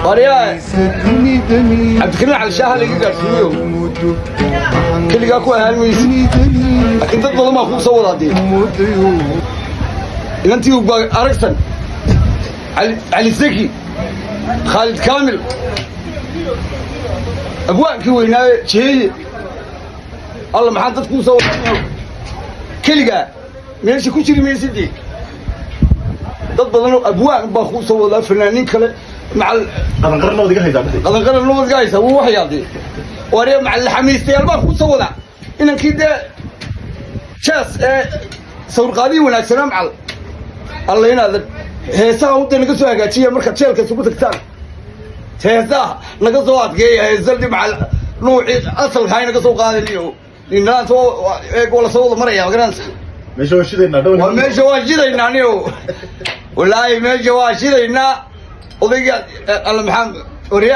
Waryaa Cabdikariin Cali Shaaha laga gaadhsiiyo, keligaa ku ahaan maysi, laakiin dad badan baa kuu soo wadaa. Dee inantii baa aragsan, Cali Zaki, Khaalid Kaamil, abwaankii weynaaye Jeeye. Alla, maxaa dad kuu soo wadaa? Keligaa meesha ku jiri maysidee. Dad badanoo abwaan baa kuu soo wadaa, fanaaniin kale macal. Qaranqaran iga haysaa bixi. Qadanqaran nabad ga haysaa, wuu waxyaadee. Warya, macal xamiistayaal baa kuu soo wadaa. Inankii dee jaas ee sawirqaadihii wanaagsanaa, macal alla inaad heesaha uda naga soo hagaajiya. Markaad jeelka isugu tagtaan, heesaha naga soo adkeeya. Heesadi macal nuucii asalka hay naga soo qaadaniyo ninaanta waa lasoo wada maraya, magaranaysa. Meesha waa shidaynaa dhow. Waa meesha waan shidaynaa niyo, wallaahi meesha waan shidaynaa. Odayga alla, maxaa warya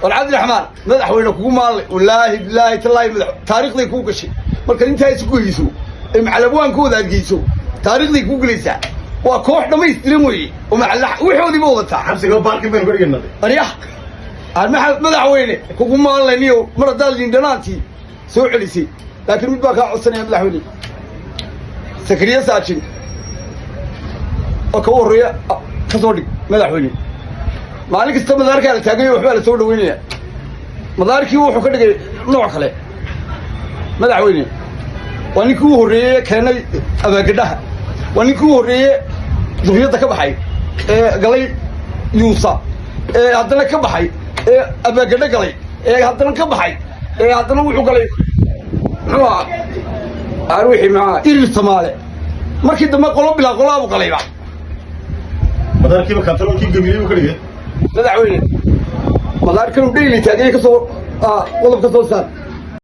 war Cabdiraxmaan, madaxweyne kugu maallay. Wallaahi, bilaahi, tallaahi, madax taariikhday kuu gashay. Markaad intaa isu geyso ee macalabwaankooda aad geyso, taariikhday kuu gelaysaa. Waa koox dhammaystiran weeye oo macal waxoodiiba wadataa. Xabsiga parking baynu ka dhiganaa. Aryax aan madaxweyne kugu maallay niyo, mar haddaad liindhanaantii soo celisay. Laakiin mid baa kaa codsanaya, madaxweyne. Sakariya Saajin oo ka horreeya ka soo dhig, madaxweyne. Maalin kasta madaarkaa la taaganya, waxbaa la soo dhaweynaya. Madaarkii wuxuu ka dhigay nooc kale. Madaxweyne, waa ninkii u horreeyey keenay abaagadhaha, waa ninkii u horreeye duriyadda ka baxay ee galay Yuusa, ee haddana ka baxay ee abaagadho galay, ee haddana ka baxay, ee haddana wuxuu galay, muxuu ahaa arwixii maxaa, Irir Samaale. Markii dambe qolo bilaa qolaabu galayba. Madaarkiiba kantaroolkii gabiley buu ka dhigay. Madaxweyne, madaarkanu dhayli taagay ka soo qodob ka soo saar.